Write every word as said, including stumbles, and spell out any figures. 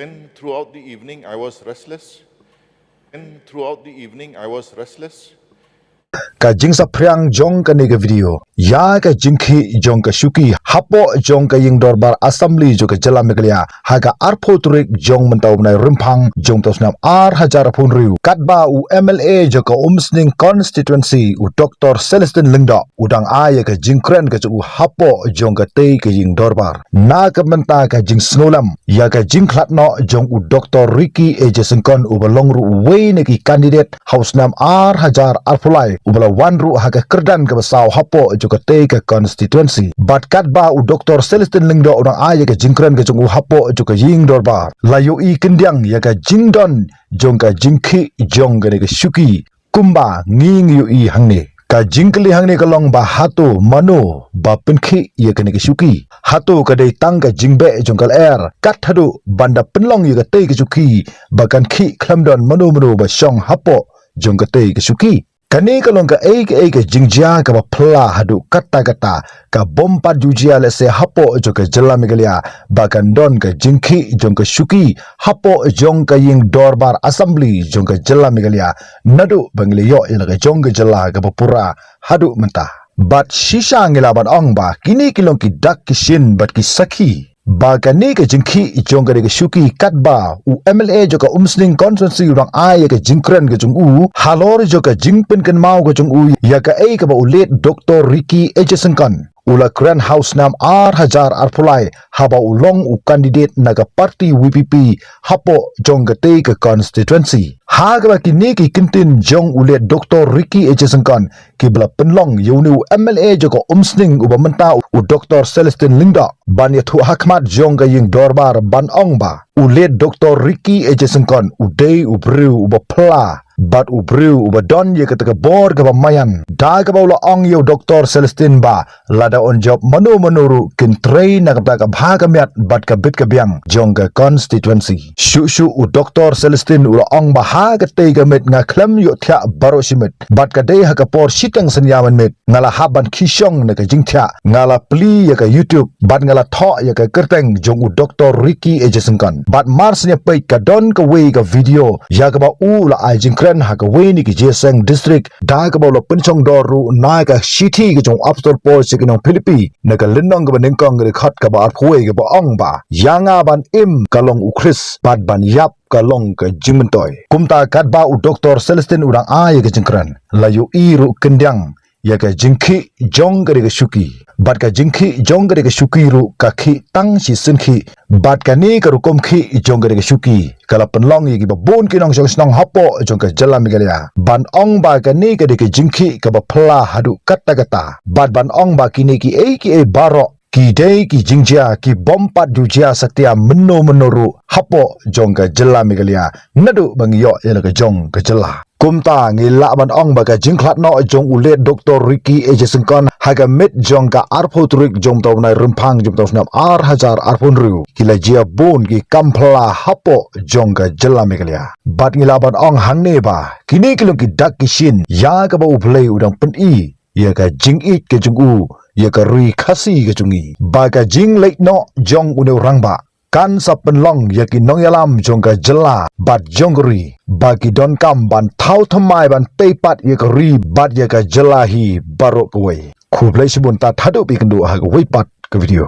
Then throughout the evening, I was restless. Then throughout the evening, I was restless. Ka jingsaphriang jong kane ka video. Ïa ka jingkhih jong ka shuki hapoh jong ka ïing dorbar assembly jong ka jylla Meghalaya ha ka arphew tarik jong mynta u bnai Rymphang jong u snem ar hajar arphew hynriew. Katba u M L A jong ka Umsning constituency u Doctor Celestine Lyngdoh u dang ai ïa ka jingkren ka jong u hapoh jong katei ka ïing dorbar. Na ka bynta ka jingsngewlem ïa ka jingkhlad noh jong u Doctor Ricky A J Syngkon uba long ruh uwei na ki candidate ha u snem ar hajar arphew lai uba la wan ruh ha ka kyrdan kaba saw hapoh jong katei ka constituency. Bad katba u Doctor Celestine Lyngdoh u dang ai ïa ka jingkren ka jong u hapoh jong ka ïing dorbar, la ïohi khyndiat ïa ka jingdon jong ka jingkhih jong kane ka shuki kumba ngi ngi ïohi hangne. Ka jingkylli hangne ka long ba hato mano ba pynkhih ïa kane ka shuki? Hato ka dei tang ka jingbeh jong ka lyer kat haduh ban da pynlong ïa katei ka shuki ba kan khih khlem don mano mano ba shong hapoh jong katei ka shuki? Kane ka long kaei kaei ka jingjia kaba phylla haduh katta katta, ka bym pat ju jia lehse hapoh jong ka jylla Meghalaya ba kan don ka jingkhih jong ka shuki hapoh jong ka ïing dorbar assembly jong ka jylla Meghalaya naduh ba ngi la ïoh ïa la ka jong ka jylla kaba pura haduh mynta. Bad shisha ngi lah ban ong ba kine ki long ki dak ki shin bad ki sakhi ba kane ka jingkhih jong kane ka shuki katba u M L A jong ka Umsning constituency u dang ai ïa ka jingkren ka jong u halor jong ka jingpynkynmaw ka jong u ïa kaei kaba u late Doctor Ricky A J Syngkon u la kren ha u snem ar hajar arphew lai haba u long u candidate na ka party V P P hapoh jong katei ka constituency. Ha kaba kine ki kyntien jong u late Doctor Ricky A J Syngkon kiba la pynlong ïa une u M L A jong ka Umsning uba mynta u Doctor Celestine Lyngdoh ban ïathuh ha khmat jong ka ïing dorbar ban ong ba u late Doctor Ricky A J Syngkon u dei u briew uba phylla bad u briew uba don ïa kata ka bor kaba maïan. Da kaba u la ong ïa u Doctor Celestine ba lada un jop mano mano ruh kin trei na ka bynta ka bha ka miat bad ka bit ka biang jong ka constituency. Shuh shuh u Doctor Celestine u la ong ba ha katei ka miet nga khlem ïohthiah baroh shi miet bad ka dei ha ka por shiteng synñia mynmiet nga la hap ban khie shong na ka jingthiah, nga la plie ïa ka YouTube bad nga la thoh ïa ka kyrteng jong u Doctor Ricky A J Syngkon. Bad mar shu peit ka don kawei ka video ïa kaba u la ai jingkren ha kawei na ki jingïaseng district da kaba u la pynshong dor ruh na ka shithi ka jong u Apostol Paul sha ki nong Philippi na ka lynnong kaba nyngkong ka dkhot kaba arphew wei kaba ong ba ïa nga ban im ka long u Khrist bad ban ïap ka long ka jingmyntoi. Kumta katba u Doctor Celestine u dang ai ïa ka jingkren la ïohi ruh khyndiat ïa ka jingkhih jong kane ka shuki. Bad ka jingkhih jong kane ka shuki ruh ka khih tang shisien khih. Bad kane ka rukom khih jong kane ka shuki ka la pynlong ïa kiba bun ki nongshong shnong hapoh jong ka jylla Meghalaya ban ong ba kane ka dei ka jingkhih kaba phylla haduh katta katta. Bad ban ong ba kine kiei kiei baroh ki dei ki jingjia ki bym pat ju jia satia mynno mynno ruh hapoh jong ka jylla Meghalaya naduh ba ngi ïoh ïa la ka jong ka jylla. Kumta ngi lah ban ong ba ka jingkhlad noh jong u late Doctor Ricky A J Syngkon ha ka miet jong ka arphew tarik jong u bnai Rymphang jong u snem ar hajar arphew hynriew ki la jia bun ki kam phylla hapoh jong ka jylla Meghalaya. Bad ngi lah ban ong hangne ba kine ki long ki dak ki shin ïa kaba U Blei u dang pyni ïa ka jingïeit ka jong u ïa ka ri Khasi ka jong ngi. Ba ka jingleit noh jong une u rangbah kan sa pynlong ïa ki nongïalam jong ka jylla bad jong ka ri ba ki donkam ban thaw thymmai ban tei pat ïa ka ri bad ïa ka jylla hi baroh kawei. Khublei shibun, tad haduh ba ïakynduh ha kawei pat ka video.